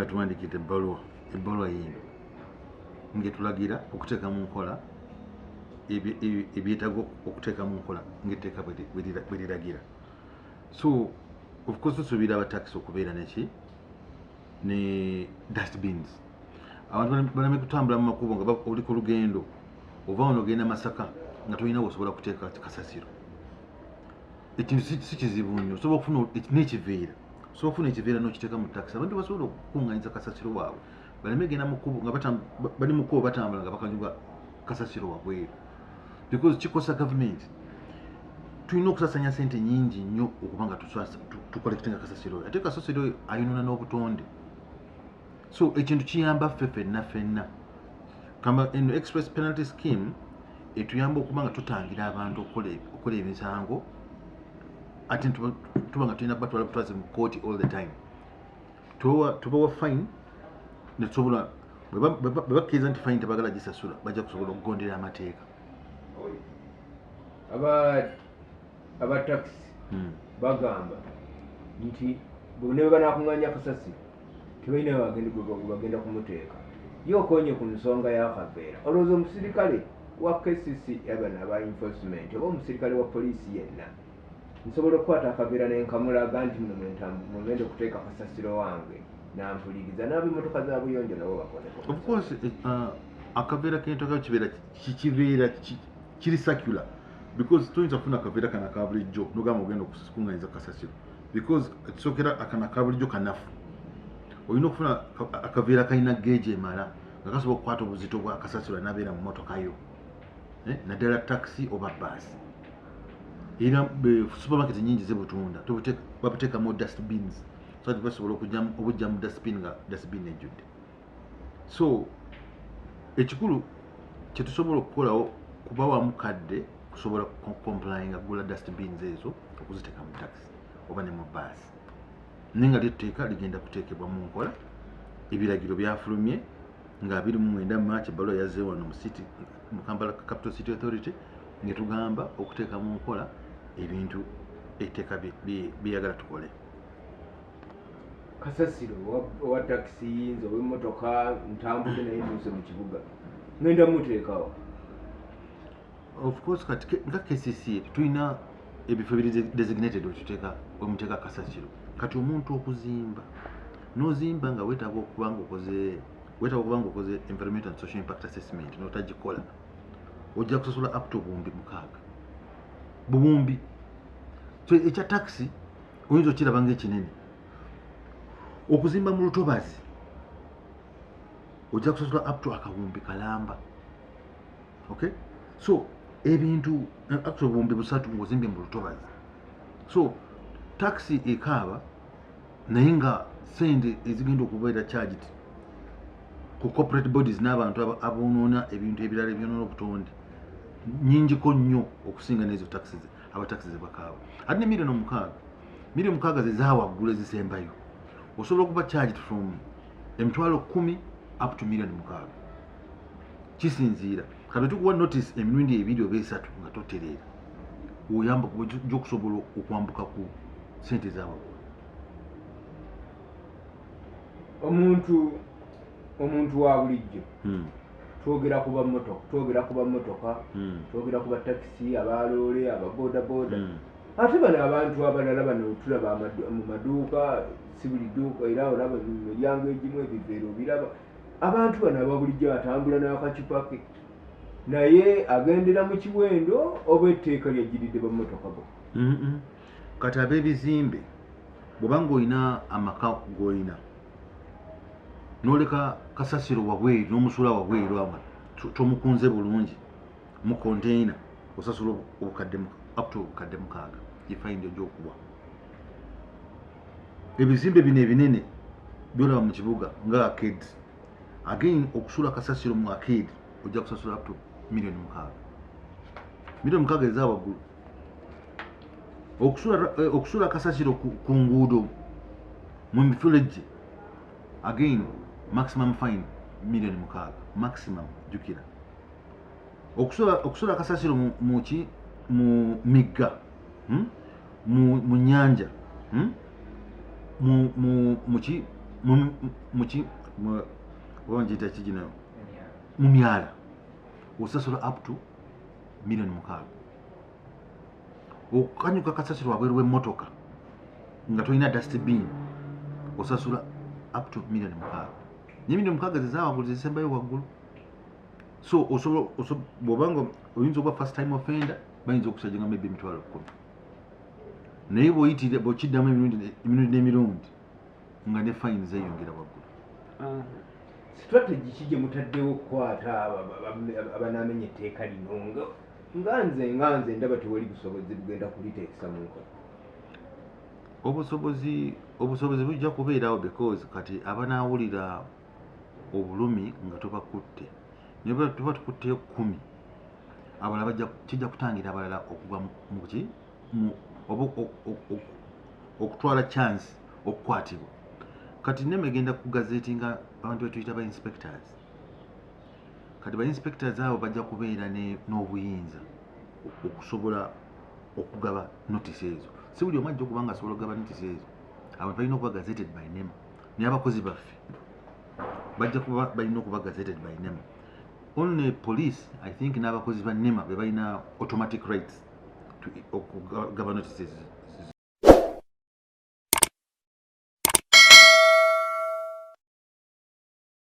Batuwandikidde ebbaluwa, ebbaluwa yiino ng'etulagira okuteeka mu nkola ebyetaaga okuteeka mu nkola ng'etteeka bwe liragira. So of course tusuubira abatakisi okubeera neki ne dustbins, abantu baleme kutambula mu makubo nga oli ku lugendo, ova wano ogenda Masaka nga tolina wosobola kuteeka kasasiro. Ekintu si kizibu nnyo, osobola okufuna n'ekiveera, osobola okufuna ekiveera n'okiteeka mu takisi, abantu basobola okukuŋŋanyiza kasasiro waabwe, baleme genda mu kkubo nga bali mu kkubo batambula nga bakanyuga kasasiro wabweru, because kikosa gavumenti. Tulina okusasanya sente nyingi nnyo okuba nga tucollectinga kasasiro oyo, ate kasasiro oyo ayonona n'obutonde. So ekintu kiyamba ffe ffenna ffenna. Kamba eno express penalty scheme etuyamba okuba nga tutangira abantu okukola emisango, ate tuba nga tulina batwala butwazi mu kooti all the time. Tubawa fine netusobola bwe bakkiriza nti fine tebagala gisasula, bajja kusobola okugondera amateeka. Aba takisi bagamba nti ne bwe banakuŋŋaanya kasasiro tebalina bagenda kumuteeka. Ye okonye ku nsonga y'akaveera, olowooza omusirikale wa KCC, bano aba enforcement, oba omusirikale wa poliisi yenna nsobola okukwata akaveera nenkamulaga nti muno mwengenda okuteeka kasasiro wange, nampuliriza, n'ab'emmotoka za buyonjo nabo bakoneko? Of course, akaveera k'entoka kibeera kibeera kiri circular, because toyinza kufuna akaveera kano aka bulijjo nogamba ogenda okukuŋŋanyiza kasasiro, because ekisookera akano aka bulijjo kanafu. Olina okufuna akaveera kalina gauge emala nga kasobola okukwata obuzito bwa kasasiro anabeera mu motoka yo, naddala taxi oba baasi. Era supermarket nyingi zibutunda, babuteekamu dustbins, so that basobola obujja mu dustbin nga dustbin ejjudde. So ekikulu kyetusobola okukolawo kubawamu kadde kusobola complyinga kugula dustbins ezo okuziteeka mu taxi oba ne mu baasi, naye nga lyetteeka ligenda kuteekebwa mu nkola. Ebiragiro byafulumye nga 29 March, ebbaluwa yazze wano mu city, mu Kampala Capital City Authority, ngetugamba okuteeka mu nkola ebintu etteeka byeyagala tukole. Kasasiro owa takisi, nze ow'emmotoka ntambudde naye ntuuse mu kibuga, ngenda muteekawo? Of course, kati nga KCC tulina ebifo ebiri designated wetuteeka, wemuteeka kasasiro. Kati omuntu okuzimba n'ozimba nga weetaaga okuba nga okoze, weetaaga okuba nga okoze environmental and social impact assessment, n'otagikola, ojja kusasula up to 6000, buwumbi. So ekya taxi oyinza okiraba nga ekinene, okuzimba mu lutobazi ojja kusasula up to akawumbi kalamba. Okay, so ebintu up to 3000 ng'ozimbye mu lutobazi. So taxi ekaaba, naye nga sente ezigenda okubeera charged ku corporate bodies n'abantu abonoona ebintu ebirala ebyonoona obutonde nyingiko nnyo okusinga n'ezo taxes abatakisi zebakaaba. Ate ne 6 million, 6 million ze zawaggulu ezisembayo, osobola okuba charged from 100,000 up to 6 million, kisinziira. Kati tukuwa notice emirundi ebiri oba esatu nga totereera, oyamba ojja okusobola okwambuka ku sente zawaggulu. Omuntu wa bulijjo, twogera ku bamotoka, twogera ku bamotoka, twogera ku batakisi, abaloole, ababodaboda, ate bano abantu abalala bano tulaba mu maduuka, si buli dduuka, era olaba mu miryango egimu ebiveera obiraba. Abantu bano aba bulijjo atambula n'akacupa ke, naye agendera mu kiwendo oba etteeka lyajjiridde bamotoka bo? Kati ab'ebizimbe, bw'oba ng'olina amaka g'olina n'oleka kasasiro wabweru n'omusuula wabweru awo nga tomukunze bulungi mu container, osasula obukadde up to 6000, ye fine ojja okuwa. Ebizimbe bino ebinene byolaba mu kibuga nga arcades, again okusuula kasasiro mu arcade ojja kusasula up to 6 million, 6 million eza waggulu. Okusuula kasasiro ku nguudo mu mifulejje, again maximum fine 6 million maximum. Jjukira okusuula kasasiro muki mu migga, Mu nyanja, Muki Muki oba nkiyita ki gino, mu myala, osasula up to 6 million. Okanyuka kasasiro wabweru w'emmotoka nga tolina dustbin, osasula up to 6 million. Naye 6 million zezawaggulu, zezisembayo waggulu. So osobola bw'obanga oyinza okuba first time offender, bayinza okucharginga maybe 10,000, naye bw'oyitire bw'okiddamu emirundi emirundi n'emirundi, nga ne fine zeeyongera waggulu. Strategy ki gye mutaddewo okukwata abanaamenya etteeka lino, nga nze ndaba tewali busobozi bugenda kuliteekesa mu nkola? Obusobozi bujja kubeerawo, because kati abanaawulira obulumi nga tubakutte, naye bwe tuba tukutteyo 10, abalala kijja kutangira abalala okugwa mu ki oba okutwala chance okukwatibwa. Kati NEMA egenda kugazettinga abantu betuyita ba inspectors. Kati ba inspectors abo bajja kubeera n'obuyinza okusobola okugaba notice ezo. Si buli omu ajja okuba nga asobola okugaba notice ezo. Abantu balina okuba gazetted by NEMA, naye abakozi baffe bajja kuba balina okuba gazetted by NEMA. Only police, I think, n'abakozi ba NEMA be balina automatic rights to okugaba notices.